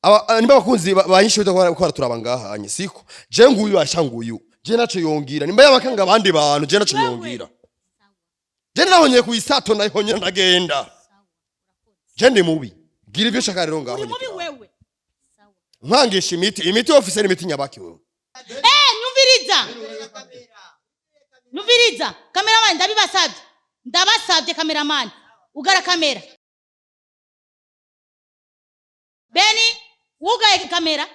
Nimba abakunzi banyishe ko baraturaba ngaha anye, siko? Je nguyu asha nguyu, je naco yongira nimba yabakanga abandi bantu, je naco yongira. Je nahonye ku isato, nahonye ndagenda. Je ndi mubi, gira ibyo ushaka rero ngaho. Uri mubi wewe. Nkangisha imiti, imiti ofise ni imiti nyabaki wewe. Eh, nyumviriza, nyumviriza cameraman, ndabibasabye, ndabasabye cameraman, ugara kamera. Beni wugaye kamera.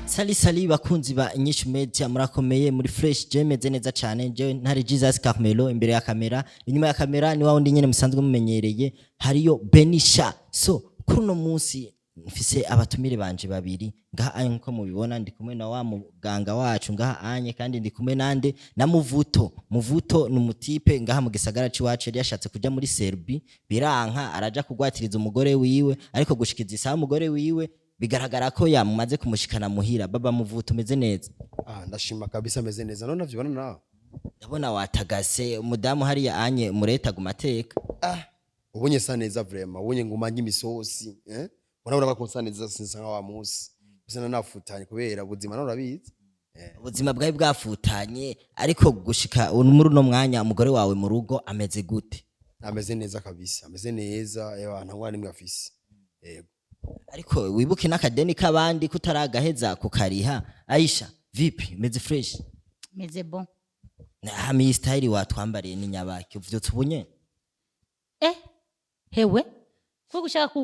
Sali sali bakunzi ba Inyishu Media, murakomeye, muri fresh? Je meze neza cyane. Je ntari Jesus Carmelo imbere ya kamera, inyuma ya kamera ni wa wundi nyene musanzwe mumenyereye, hariyo Benisha. So kuri uno munsi mfise abatumire banje babiri ngaha anye. Nkuko mubibona, ndi kumwe na wa muganga wacu ngaha anye, kandi ndi kumwe nande? Na Muvuto. Muvuto ni umutipe ngaha mu gisagara c'iwacu yari yashatse kuja muri Serbi biranka, araja kugwatiriza umugore wiwe, ariko gushikiza isaha umugore wiwe bigaragara ko yamumaze kumushikana muhira. Baba Muvuto, umeze neza? Ah, ndashima kabisa, ameze neza. None navyibona nawe. Ndabona watagase umudamu hariya anye mureta gumateka. Ah, ubonye sa neza vraiment, ubonye nguma nk'imisosi, eh, urabona ko nsa neza, sinsa nka wa munsi gusa nafutanye kubera ubuzima, none urabizi. Ubuzima bwari bwafutanye, ariko gushika muri uno mwanya umugore wawe mu rugo ameze gute? Ameze neza kabisa, ameze neza, ewa, nta ngwara nimwe afise. Yego. Ariko wibuke n'akadeni k'abandi kutaragaheza kukariha. Aisha, vipi, meze fresh? Meze bon. Hama iyi style watwambariye ni nyabaki? Uvyutse ubunye? Eh, hewe, kuko ushaka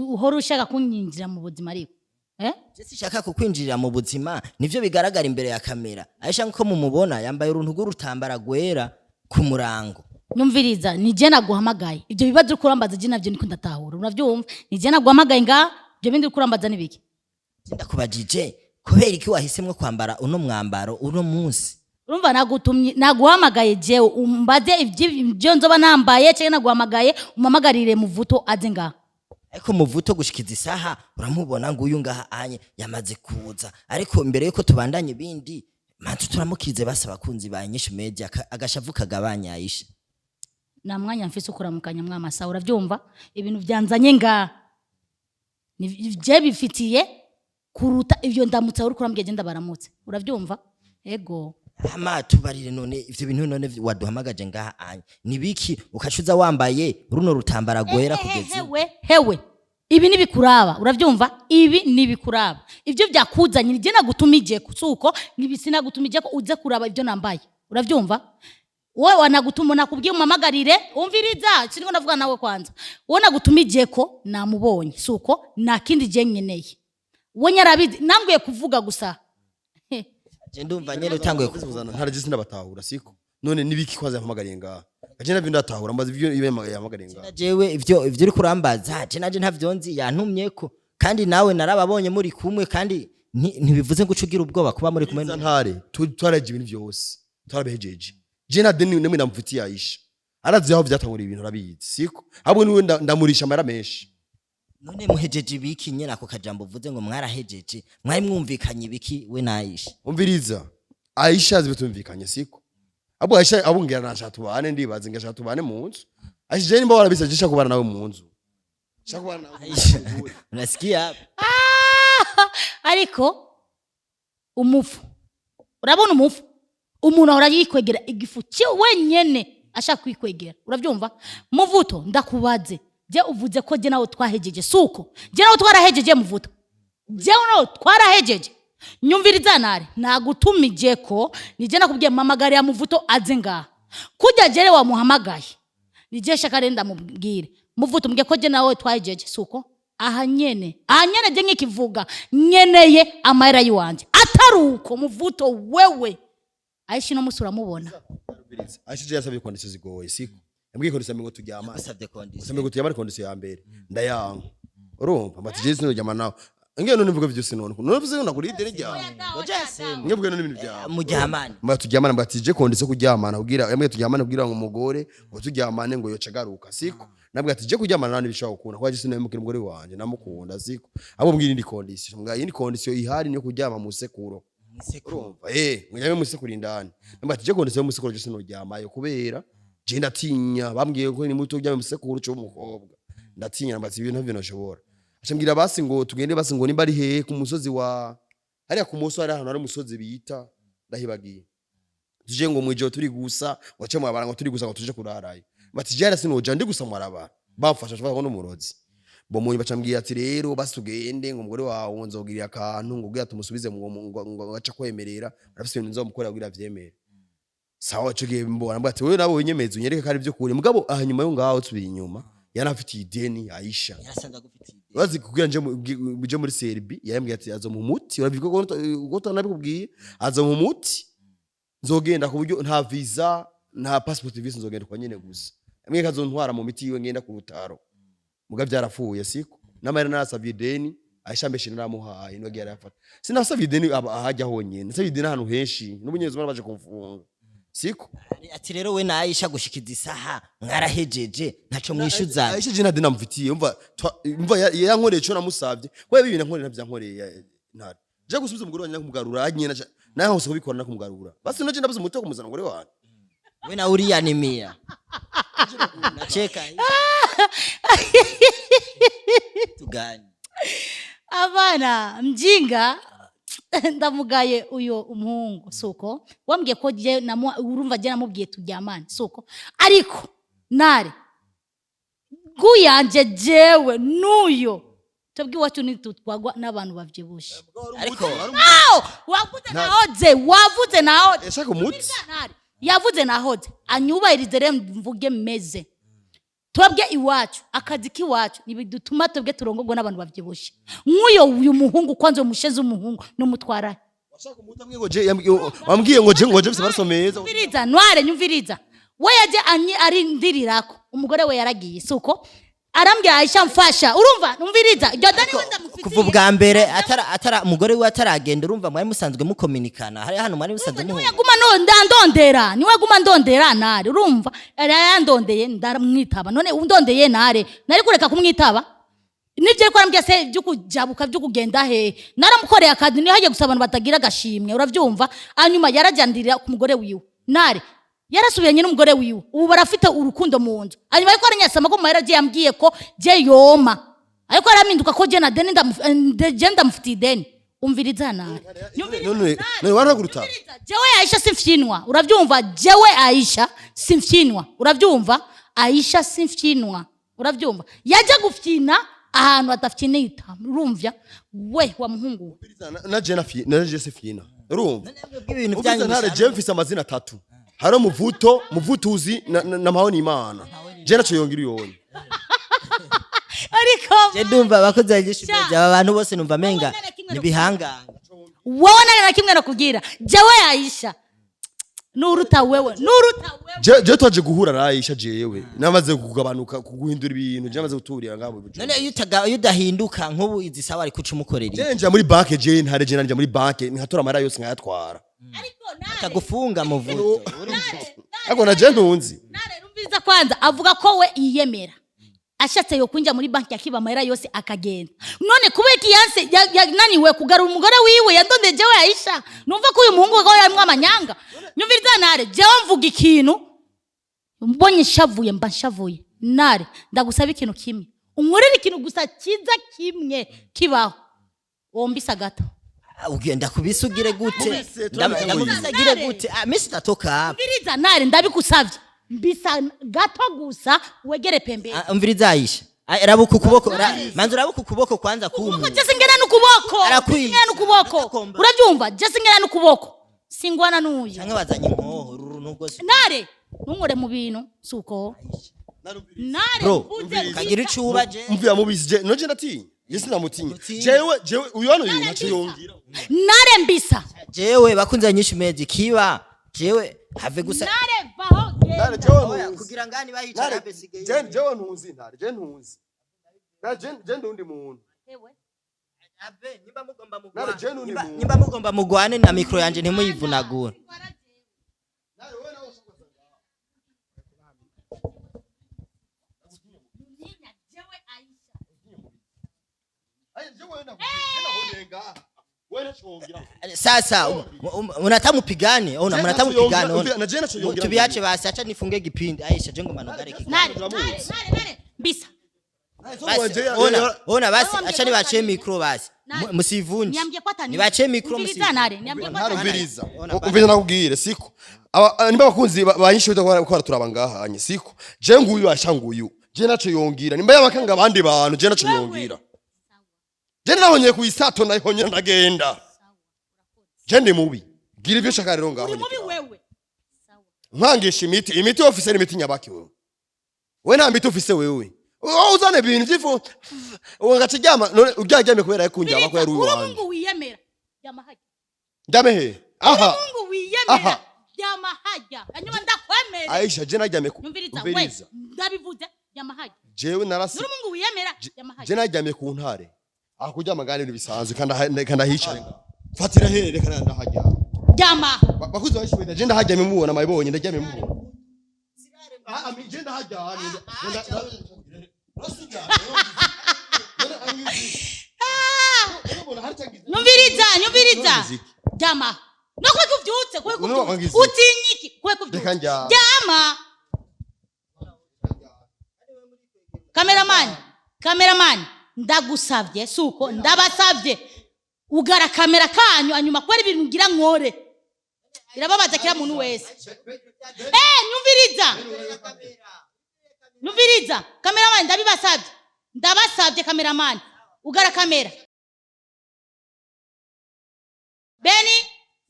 uhora ushaka kunyinjira mu buzima ariko, eh. Je sinshaka kukwinjirira mu buzima, nivyo bigaragara imbere ya kamera. Aisha nkuko mumubona yambaye uruntu rw'urutambara rwera ku murango. Nyumviriza, ni je naguhamagaye. Ibyo bibazo uri kurambaza je navyo niko ndatahura, uravyumva? Ni je naguhamagaye nga ibyo bindi uri kurambaza ni biki? Je ndakubajije kubera iki wahisemwo kwambara uno mwambaro uno munsi. Urumva nagutumye, naguhamagaye jewe umbaze ibyo nzoba nambaye, cyangwa naguhamagaye umpamagarire Muvuto aze ngaha? Ariko Muvuto gushikiza isaha uramubona nguyu ngaha anye yamaze kuza. Ariko imbere yuko tubandanye ibindi, manzu turamukize basa abakunzi ba Inyishu Media, agashavu kagabanya Aisha. Nta mwanya mfise ukuramukanya mwamasa, uravyumva? Ibintu byanzanye ngaha je bifitiye kuruta ibyo ndamutse uri kurambwiye. Je ndabaramutse, uravyumva? Ego. Hama tubarire none ivyo bintu none waduhamagaje ngaha anye nibiki, ukacuza wambaye runo rutambara rwera kugeza ubu? Hewe, hewe, ibi nibikuraba, uravyumva? Ibi nibikuraba. Ibyo byakuzanye ni je nagutumije, suko nibisinagutumije ko uze kuraba ibyo nambaye, uravyumva? Wowe wanagutuma, nakubwiye umamagarire. Umviriza, siniko ndavuga nawe kwanza. Wowe nagutumije ko namubonye, suko? Nta kindi je nkeneye. We nyarabizi, nambwiye kuvuga gusa. Je ndumva nyene utanguye Kuzana ntara, je sindabatahura, siko? None nibiki kwaza yampamagariye ngaha? Je navyo ndatahura, mbaza ivyo ibe yampamagariye ngaha. Jewe ivyo uri kurambaza je naje ntavyo nzi, yantumyeko. Kandi nawe narababonye muri kumwe, kandi ntibivuze ngo uce ugira ubwoba kuba muri kumwe. Iza ntare twaraje ibintu vyose twarabihejeje. Je nta deni nimwe namufitiye. Aisha arazi aho vyatanguriye ibintu, arabizi, siko? Ahubwo niwe ndamurisha amara menshi. None muhejeje ibiki nyene? Ako kajambo uvuze ngo mwarahejeje, mwari mwumvikanye ibiki we na Aisha? Umviriza, Aisha azi bitumvikanye, siko? Ahubwo Aisha abungira nashaka tubane, ndibaze ngashaka tubane mu nzu. Aisha, je nimba warabise, je shaka kubana nawe mu nzu, shaka kubana nawe. Aisha, unasikia? Ariko umufu, urabona umufu, umuntu ahora yikwegera igifu cye wenyene, ashaka kwikwegera, uravyumva? Muvuto, ndakubaze, je uvuze ko je nawe twahejeje, suko? Je nawe twarahejeje, Muvuto? Je nawe twarahejeje? Nyumviriza nare, nagutumije ko nije nakubwiye mamagari ya Muvuto aze ngaha. Kujya jere wamuhamagaye, nije shaka rero ndamubwire. Muvuto, mbwiye ko je nawe twahejeje, suko? Aha nyene, aha nyene, je nkikivuga nyeneye amahera yiwanje, atari uko Muvuto wewe Aishi no musi uramubona. Umviriza, Aisha je yasabye condition zigoye, siko? Yambwiye condition ya mbere ngo turyamane. Gusabye condition. Usabye ngo turyamane, condition ya mbere ndayanga. Urumva, mbati je sinoryama nawe. Ngiye none mvuga vyose, none mvuze ngo nakuri ideni ryawe. Ngiye mvuga none ibintu byawe. Muryamane. Mba turyamane, mbati je condition kuryamana kugira, yambwiye turyamane kugira ngo umugore ngo turyamane ngo yoca agaruka, siko? Nabwo ati je kuryamana nawe ntibishobora gukunda, kuko je sinamukira umugore wanje namukunda, siko? Abo mbwira indi condition, mbwira indi condition ihari niyo kuryama mu sekuro. Urumva, ngo mu sekuro indani. Nabwo ati je condition yo mu sekuro je sinoryamayo kubera je ndatinya, bambwiye ko ni muto uryame mu sekuro cyo umukobwa, ndatinya. Nabwo ati ibintu ntavyo nashobora. Acambwira basi ngo tugende, basi ngo nimba ari hehe ku musozi wa hariya ku musozi, hari ahantu hari umusozi bita ndahibagiye, tuje ngo mwijoro turi gusa, ngo ce mwabara ngo turi gusa, ngo tuje kurarayo. Bati je sinoja ndi gusa mwarabara bamfasha shobora kubona umurozi bo munyu. Bacambwira ati rero basi tugende, ngo umugore wawe nzogirira akantu ngo kugira tumusubize ngo aca kwemerera, arafise ibintu nzomukorera kugira avyemere. Sawa, ico gihe mbona mbwa ati wewe nabo winyemeza unyereke ko ari ivyo kuri. Mugabo aha nyuma yo ngaho tsubiye inyuma, yaramfitiye ideni Aisha. Yarasanzwe agufitiye ideni. Bazi kugira nje muri Serbi, yambwiye ati azo mu muti, urabivuga ko utanabikubwiye, azo mu muti nzogenda ku buryo nta visa, nta passport visa, nzogenda kwa nyene gusa. Yambwiye ko azontwara mu miti yiwe ngenda ku rutaro, muga byarapfuye, siko? N'amahera narasavye ideni Aisha mbeshe naramuhaye, niwe agiye arayafata. Sinasavye ideni ahajya honyene, nasavye ideni ahantu henshi, n'ubunyezi baje kumfunga, siko? Ati rero we na Aisha gushikiza isaha mwarahejeje, ntaco mwishuza. Aisha je nta deni namufitiye. Umva, umva, yankoreye ico namusavye, kubera ibintu yankoreye ntavyankoreye ntari je gusubiza umugore wanje kumugarura nyene nawe hose kubikora nakumugarura. Basi noje ndabuze umuti wo kumuzana umugore wanje. We na uriyanimia nacheka tugani. Abana mjinga, ndamugaye uyo umuhungu, suko wambwiye ko je urumva je namubwiye turyamane, suko? Ariko nare guyanje jewe nuyo twebwe iwacu ntitutwagwa n'abantu bavyibushe. Ariko Aho wavuze nahoze, wavuze nahoze. Yashaka umuti. Ntare yavuze nahoze, anyubahirize rero mvuge meze. Twebwe iwacu, akazi k'iwacu ntibidutuma twebwe turongorwa n'abantu bavyibushe nk'uyo. Uyu muhungu kwanza, uyu mushezi w'umuhungu n'umutwara. Washaka umuti, ambwiye ngo je wambwiye ngo je mfise amaraso meza. Nyumviriza ntware, nyumviriza. We yaje arindirirako umugore we yaragiye, suko? Arambwira Aisha mfasha. Urumva, numviriza iryo dani we ndamufitiye. Kuva ubwa mbere atara umugore we ataragenda, urumva mwari musanzwe mukominikana, hari hano mwari musanzwe Niwe muhura. yaguma ndondera, niwe yaguma ndondera ntare. Urumva, yari yandondeye ndamwitaba. None undondeye ntare nari kureka kumwitaba? Nibyo ariko arambwira se byo kujabuka, byo kugenda he? Naramukoreye akazi, niyo hagiye gusa abantu batagira agashimwe, uravyumva? Hanyuma yarajyandirira ku mugore wiwe ntare, yarasubiranye n'umugore wiwe, ubu barafite urukundo mu nzu. Hanyuma ariko aranyasama ko mahera agiye yambwiye ko je yoma, ariko arampinduka ko je na deni je ndamufitiye ideni. Umviriza ntare. None waraguruta. Jewe Aisha simfyinwa, uravyumva? Jewe Aisha simfyinwa, uravyumva? Aisha simfyinwa, uravyumva? Yaje gufyina ahantu hadafyinita, urumvya we wa muhungu we. Na je na fi na je se fina, urumva? Ibintu Ubwiza byanyu ntare, je mfise amazina atatu: hari muvuto, muvutuzi na mpaho n'Imana. Je naco yongira uyonye. Ariko Je ndumva abakozi bagisha Sha. aba bantu bose numva menga Wowe nta na kimwe. Nibihanganga. Wowe nari na kimwe nakubwira. Jewe Aisha nuruta wewe, nuruta wewe. Je twaje guhura na Aisha, jewe namaze kugabanuka, kuguhindura ibintu, je namaze guturira ngabo. None iyo udahinduka nk'ubu izi sawa ari kuca umukorera iki? Je nja muri banke, je ntare, je nanja muri banke nkatora amahera yose nkayatwara. Ariko nare Akagufunga muvuto. Ariko na je ntunzi. Nare, rumviriza kwanza. Avuga ko we yiyemera, ashatse yo kwinjira muri banki akiba amahera yose akagenda. None kubera iki yanse yananiwe kugarura umugore wiwe yandondeye? Jewe Aisha numva ko uyu muhungu ko yarimwo amanyanga. Nyumviriza nare, jewe mvuga ikintu mbonye nshavuye, mba nshavuye. Nare, ndagusaba ikintu kimwe, unkorere ikintu gusa cyiza kimwe kibaho, wombisa gato. Ugenda kubisa ugire gute? Mubise, turabona Ndamubisa agire gute? Ah, mimi sitatoka hapa. Nyumviriza nare, ndabigusavye, mbisa gato gusa, wegere pembeni. Ah, umviriza Aisha. Ah, rabuka ukuboko, manza urabuka ukuboko kwanza Ukuboko kumu. je singena n'ukuboko. Arakwica. Singena n'ukuboko. Atakomba. Urabyumva, je singena n'ukuboko, singwana n'uyu. Canke wazanye inkoho ruru nubwo Nare, ntunkore mu bintu, suko nare. Bro, Mvuze ukagira ico uba je. Mvuye mubisi, je noje ndatinya, je sinamutinya. Utinya. Jewe uyu hano uyu ntaco yongira. Nare, mbisa. Jewe bakunze nyinshi mezi kiba. Jewe have gusa Nare, vaho. Ntare jewe Oya, ntuzi. kugira ngani bahicara Ntare besigaye. jewe ntuzi, ntare je ntuzi. Ntare je ndundi muntu. Ewe. Abe, nimba mugomba Nare mugwane. je nundi muntu. Nimba mugomba mugwane na mikro yanje ntimuyivunagure. Ntare wewe nawe ushaka. Ntinya jewe Aisha. Aye jewe nakunenga. Wewe nacongera. Sasa unataka mupigane? Ona Je mnataka nacho mupigane yongera- ona. na je nacho yongera. Tubiache basi, acha nifunge kipindi. Aisha jengo manogare kiki. Nare, nare, nare, nare. Mbisa. Basi, ona ona basi, Wewe acha nibache mikro basi. Nare. Musivunje. Niambie kwa tani. Nibache mikro Umviriza musivunje. nare, niambie kwa Ntare tani. umviriza. Ona bana. Umviriza nakubwire siko. Aba nimba abakunzi banyishe ko baraturaba ngaha anye siko. Je nguyu asha nguyu. Je naco yongira. Nimba yamakanga abandi bantu je naco yongira. Je nahonye ku isato nahonye ndagenda. Je ndi mubi. Gira ibyo ushaka rero ngaho. Uri mubi nyine. wewe. Nkangisha imiti, imiti ofise ni imiti nyabaki wewe. We nta miti ufise wewe. Wowe uzana ibintu by'ifu. Ugaca uryama none uryaryamye kubera ko unjyama ko yari Uri uwanjye. Mungu wiyemera. Ryama hajya. Ndame he? Aha. Mungu wiyemera. Aha. Ryama hajya. Hanyuma ndakwemera. Aisha je naryamye ku Nyumviriza we. umviriza. Ndabivuze. Ryama hajya. Jewe narasi Nuri Mungu wiyemera. Ryama je hajya. naryamye ku ntare. Aho kuryama ngane ibintu bisanzwe kandi kandi ahicaye. Fatira here reka ndahajya. Ryama. Bakuzi bayishuwe je ndaharyamye mubona mayibonye ndaryamye mubona. Ah, ami je ndaharyamye. Nyumviriza, nyumviriza. None Ryama. No kwe kuvyutse, kwe None kuvyutse. wangize. Utinyiki, kwe kuvyutse. Reka njyame. Ryama. Cameraman, cameraman, ndagusavye suko ndabasavye ugara kamera kanyu anyuma kwera ibintu ngira nkore birababaza kila muntu wese. Nyumviriza, nyumviriza cameraman, ndabibasavye, ndabasavye cameraman, ugara kamera. Beni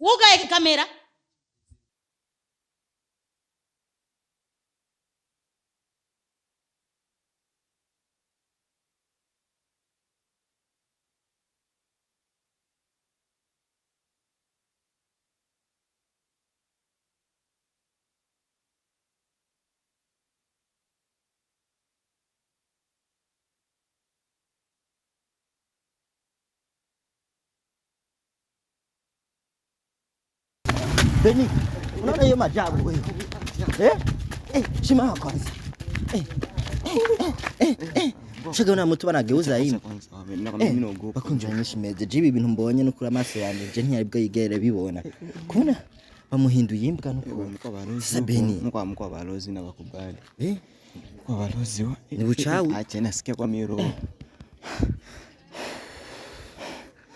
wugaye kamera. Beni, unaona hiyo majabu wewe? Eh? Eh, simama kwanza. Eh. Eh, eh, eh. Shaka una mtu anageuza hii. Mimi naogopa. Bakunje nyinshi meze. Jibi ibintu mbonye no kuri amaso yanjye je ntiyari bwo yigere bibona. Kubona bamuhinduye imbwa nuko. Sasa Beni. Mko balozi na wakubali. Eh? Kwa balozi wa. Ni uchawi. Acha nasikia kwa miro.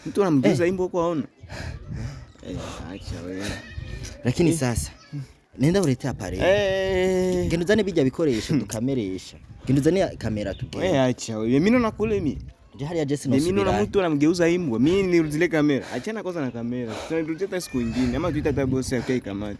Mtu anamgeuza imbo kwa ona. Eh, acha wewe. Lakini sasa nenda ulete apareli. Eh. Genda uzane bijya bikoresho dukameresha. Genda uzane kamera tugende. Wewe acha wewe. Mimi naona kule mimi. Je hali ya Jesse Mimi naona nosubira. mtu anamgeuza imbwa. Mimi nirudile kamera. Achana kwanza na kamera. Tunarudile hata siku nyingine ama tuita hata bosi yake kamata.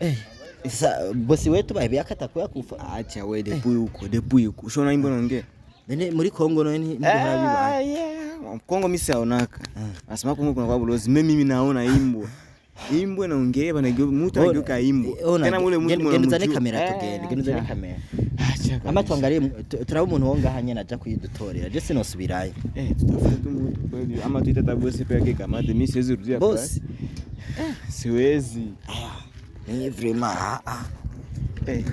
Eh. Sasa bosi wetu bahe yakata kufa. Acha wewe depui huko, depui huko. Ushaona imbwa naongea? Nene muri Kongo none ntibihora bibaye. Ah, yeah. Kongo mimi siaonaka. Nasema Kongo kuna kwa bulozi. Mimi naona imbwa. Imbwa naongea bana mtu anageuka imbwa. Ona, Tena mule mtu genda uzane mnamjua. kamera Eh, tugende, genda uzane acha. kamera. Acha Ama kabisa. tuangalie turabe umuntu wo ngaha nyene aja kuyidutorera. Je sinosubirayo. Eh, tutafuta tu mtu kweli ama tuite hata bosi peke yake kamate. Mimi siwezi rudia Bosi. class. Siwezi. Ni vraiment ah ah. Eh.